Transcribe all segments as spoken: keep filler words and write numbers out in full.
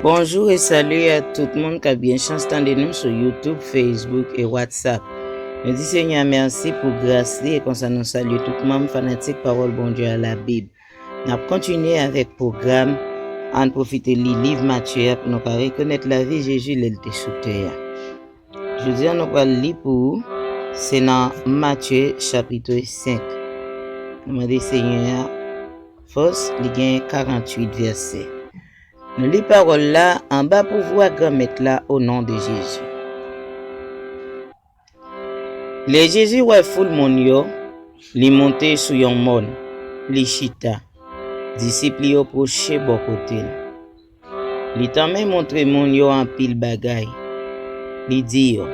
Bonjou e sali a tout moun k ap gen chans tande nou sou YouTube, Facebook e WhatsApp. Nou di Senyè a mèsi pou gras li e konsa nou salye tout manm fanatik Pawòl Bondye a, Labib. N ap kontinye avèk pwogram Ann pwofite li liv Matye a pou nou ka rekonèt lavi Jezi lè l te sou tè a. Jodi a, nou pral li pou ou, se nan Matye chapit senk. Nou mande Senyè a fòs, li gen karannwit vèsè. Nou li pawòl la anba pouvwa Granmèt la, o non de Jezi. Lè Jezi wè foul moun yo, li monte sou yon mòn, li chita. Disip li yo pwoche bò kote l. Li tanmen montre moun yo anpil bagay. Li di yo,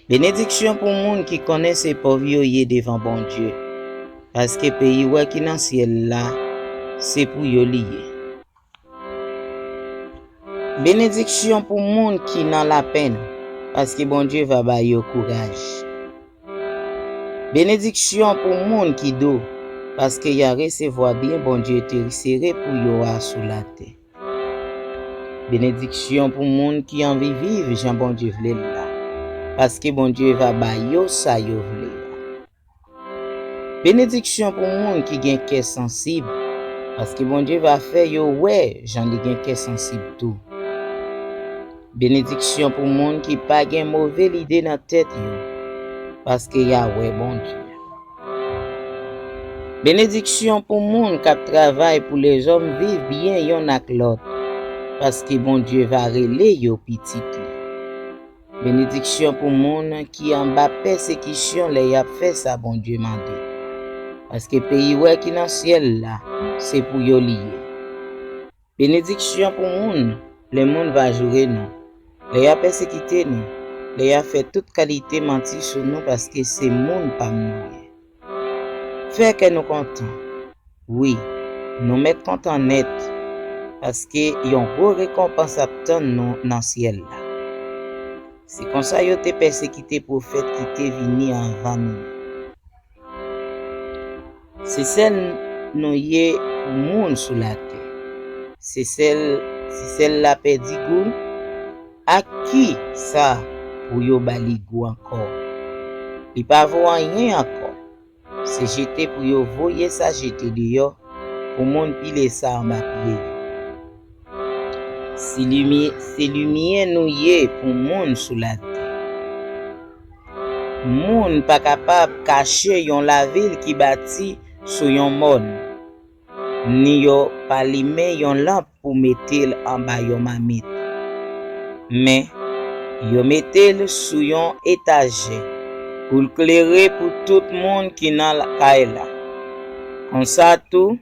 benediksyon pou moun ki konnen se pòv yo ye devan Bondye, paske peyi wè ki nan syèl la, se pou yo li ye. Benediksyon pou moun ki nan lapenn, paske Bondye va ba yo kouraj. Benediksyon pou moun ki dou, paske y a resevwa byen Bondye te sere pou yo a sou latè. Benediksyon pou moun ki anvi viv jan Bondye vle l la, paske Bondye va ba yo sa yo vle a. Benediksyon pou moun ki gen kè sansib, paske Bondye va fè yo wè jan li gen kè sansib tou. Benediksyon pou moun ki pa gen move lide nan tèt yo, paske y a wè Bondye. Benediksyon pou moun k ap travay pou lèzòm viv byen yonn ak lòt, paske Bondye va rele yo pitit li. Benediksyon pou moun ki anba pèsekisyon lè y ap fè sa Bondye mande, paske peyi wè ki nan syèl la, se pou yo li ye. Benediksyon pou moun lè moun va joure nou, lè y a pèsekite nou, lè y a fè tout kalite manti sou nou, paske se moun pa m nou ye. Fè kè nou kontan. Wi, nou mèt kontan nèt, paske yon gwo rekonpans ap tann nou nan syèl la. Se konsa yo te pèsekite pwofèt ki te vini anvan nou. Se sèl nou ye pou moun sou latè. Se sèl, si sèl la pèdi gou l, ak ki sa pou yo ba li gou ankò? Li pa vo anyen ankò. Se jete pou yo voye sa jete deyò, pou moun pile sa anba pye yo. Se limyè, se limyè nou ye pou moun sou latè. Moun pa kapab kache yon lavil ki bati sou yon mòn, ni yo pa limen yon lanp pou mete l anba yon mamit. Men, yo mete l sou yon etajè pou l klere pou tout moun ki nan la- kay la. Konsa tou,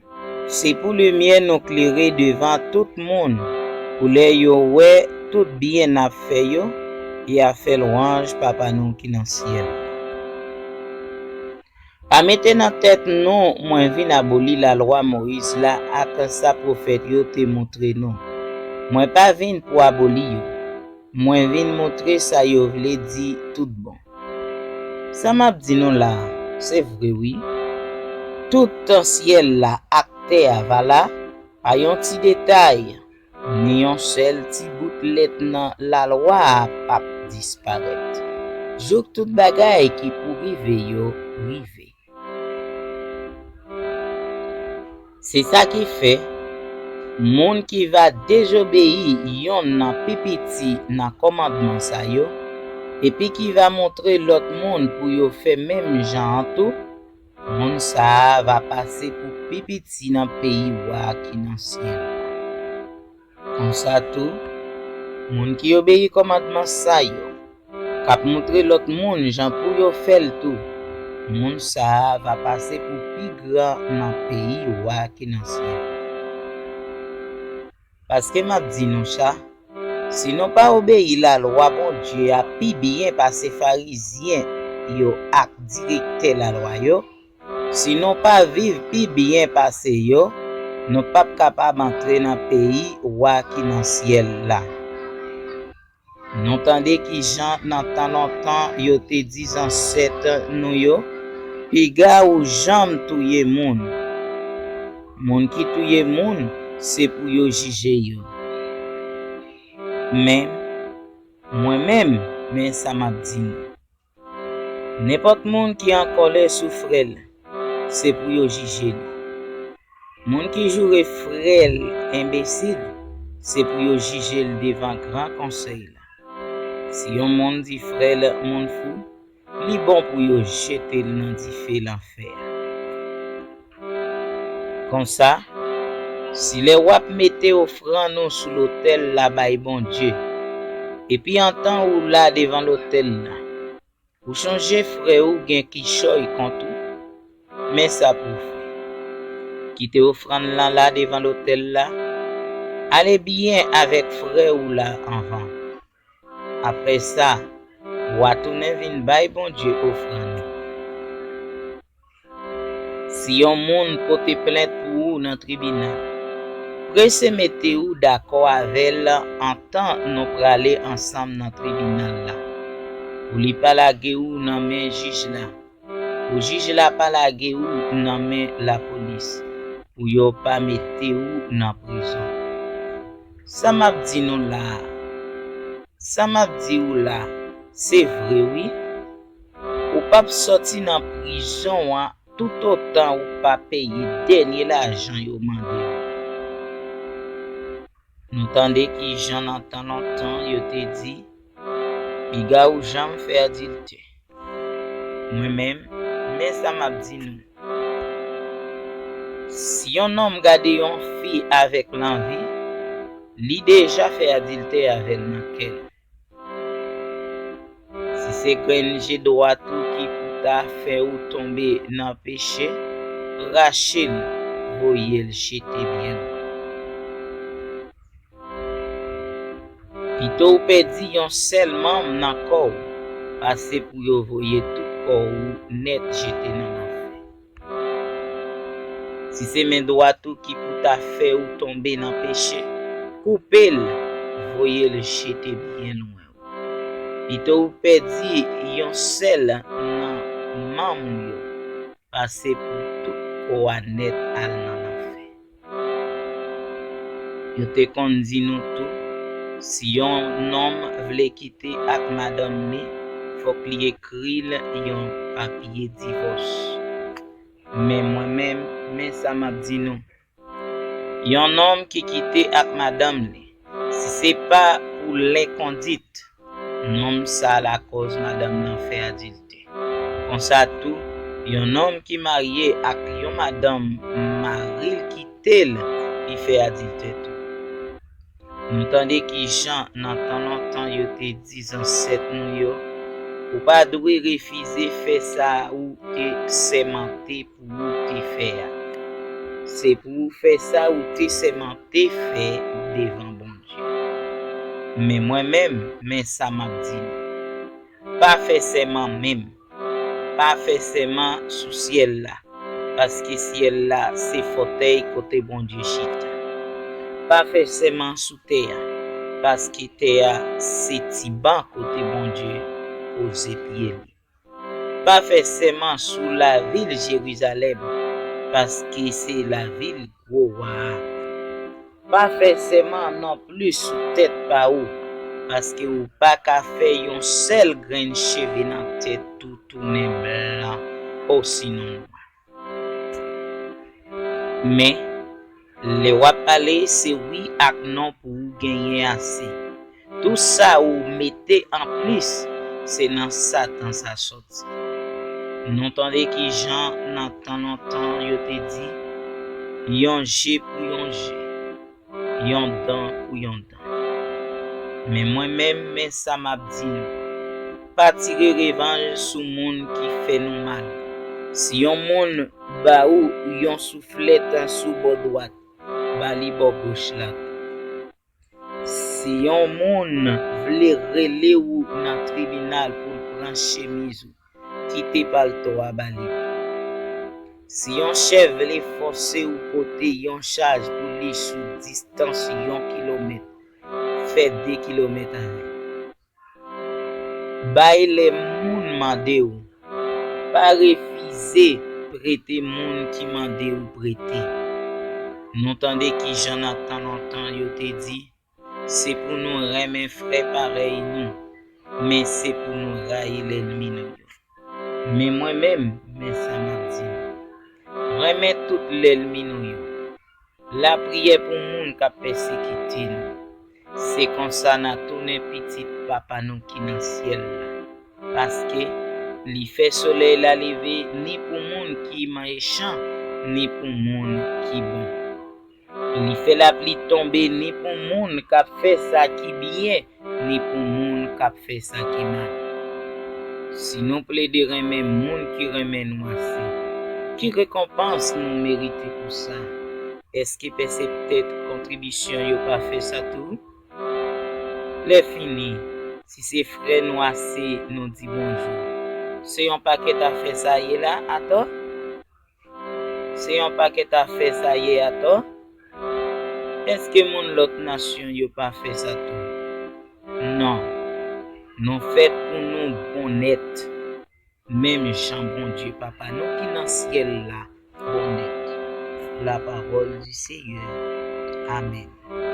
se pou limyè nou klere devan tout moun, pou lè yo wè tout byen n ap fè yo, y a fè lwanj Papa nou ki nan syèl la. Pa mete nan tèt nou mwen vin aboli lalwa Moyiz la ak sa pwofèt yo te montre nou. Mwen pa vin pou aboli yo. Mwen vin montre sa yo vle di tout bon. Sa m ap di nou la a, se vre wi. Tout syèl la ak tè a va la, pa yon ti detay, ni yon sèl ti bout lèt nan lalwa a p ap disparèt, jouk tout bagay ki pou rive yo rive. Se sa ki fè, moun ki va dezobeyi yonn nan pi piti nan kòmandman sa yo, epi ki va montre lòt moun pou yo fè menm jan an tou, moun sa a va pase pou pi piti nan peyi Wa ki nan syèl la. Konsa tou, moun ki obeyi kòmandman sa yo, k ap montre lòt moun jan pou yo fè l tou, moun sa a va pase pou pi gran nan peyi Wa ki nan syèl la. Paske m ap di nou sa, si nou pa obeyi lalwa Bondye a pi byen pase Farizyen yo ak direktè lalwa yo, si nou pa viv pi byen pase yo, nou p ap kapab antre nan peyi Wa ki nan syèl la. Nou tande kijan nan tan lontan yo te di zansèt nou yo, piga ou janm touye moun. Moun ki touye moun, se pou yo jije yo. Men, mwen menm, men sa m ap di nou. Nenpòt moun ki an kòlè sou frè l, se pou yo jije l. Moun ki joure frè l enbesil, se pou yo jije l devan gran konsèy la. Si yon moun di frè l moun fou, li bon pou yo jete l nan dife lanfè a. Konsa, si lè w ap mete ofrann ou sou lotèl la bay Bondye, epi antan ou la devan lotèl la, ou sonje frè ou gen kichòy kont ou, men sa pou w fè. Kite ofrann lan la devan lotèl la, ale byen avèk frè ou la anvan. Apre sa, w a tounen vin bay Bondye ofrann ou. Si yon moun pote plent pou ou nan tribinal, prese mete ou dakò avè l antan nou prale ansanm nan tribinal la, pou li pa lage ou nan men jij la, pou jij la pa lage ou nan men lapolis, pou yo pa mete ou nan prizon. Sa m ap di nou la a, sa m ap di ou la, se vre wi. Ou p ap sòti nan prizon an toutotan ou pa peye dènye lajan yo mande w. Nou tande kijan nan tan lontan yo te di, piga ou janm fè adiltè. Mwen menm, men sa m ap di nou. Si yon nonm gade yon fi avèk lanvi, li deja fè adiltè avè l nan kè l. Si se grenn je dwat ou ki pou ta fè ou tonbe nan peche, rache l, voye l jete byen lwen. Pito w pèdi yon sèl manm nan kò w, pase pou yo voye tout kò ou nèt jete nan lanfè. Si se men dwat ou ki pou ta fè ou tonbe nan peche, koupe l, voye l jete byen lwen w. Pito w pèdi yon sèl nan manm ou yo, pase pou tout kò a nèt al nan lanfè. Yo te konn di nou tou, si yon nonm vle kite ak madanm li, fòk li ekri l yon papye divòs. Men mwen menm, men sa m ap di nou. Yon nonm ki kite ak madanm li, si se pa pou lenkondit, nonm sa a lakòz madanm nan fè adiltè. Konsa tou, yon nonm ki marye ak yon madanm, mari l kite l, li fè adiltè tou. Nou tande kijan nan tan lontan yo te di zansèt nou yo, ou pa dwe refize fè sa ou te sèmante pou ou te fè a. Se pou ou fè sa ou te sèmante fè devan Bondye. Men mwen menm, men sa m ap di nou. Pa fè sèman menm. Pa fè sèman sou syèl la, paske syèl la se fòtèy kote Bondye chita. Pa fè sèman sou tè a, paske tè a se ti ban kote Bondye poze pye li. Pa fè sèman sou lavil Jerizalèm, paske se lavil gwo wa a. Pa fè sèman nonplis sou tèt pa ou, paske ou pa ka fè yon sèl grenn cheve nan tèt ou tounen blan osinon nwa. Men, lè w ap pale, se wi ak non pou ou genyen ase. Tou sa ou mete anplis, se nan Satan sa sòti. Nou tande kijan nan tan lontan yo te di, yon je pou yon je, yon dan pou yon dan. Men mwen menm, men sa m ap di nou. Pa tire revanj sou moun ki fè nou mal. Si yon moun ba ou yon souflèt sou bò dwat, ba li bò goch la tou. Si yon moun vle rele ou nan tribinal pou l pran chemiz ou, kite palto a ba li tou. Si yon chèf vle fòse ou pote yon chaj pou li sou distans yon kilomèt, fè de kilomèt avè l. Bay lè moun mande w. Pa refize prete moun ki mande w prete. Nou tande kijan nan tan lontan yo te di, Se pou nou renmen frè parèy nou, men se pou nou rayi lènmi nou yo. Men mwen menm, men sa m ap di nou. Renmen tout lènmi nou yo. Lapriyè pou moun k ap pèsekite nou. Se konsa n a tounen pitit Papa nou ki nan syèl la. Paske li fè solèy la leve ni pou moun ki mechan, ni pou moun ki bon. Li fè lapli tonbe ni pou moun k ap fè sa ki byen, ni pou moun k ap fè sa ki mal. Si nou plede renmen moun ki renmen nou ase, ki rekonpans nou merite pou sa? Èske pèsekte kontribisyon yo pa fè sa tou? Lè fini, si se frè nou ase nou di bonjou, se yon pakèt afè sa ye la atò? Se yon pakèt afè sa ye atò? Èske moun lòt nasyon yo pa fè sa tou? Non. Nou fèt pou nou bon nèt, menm jan Bondye Papa nou ki nan syèl la bon nèt. La parole du Seigneur. Amèn.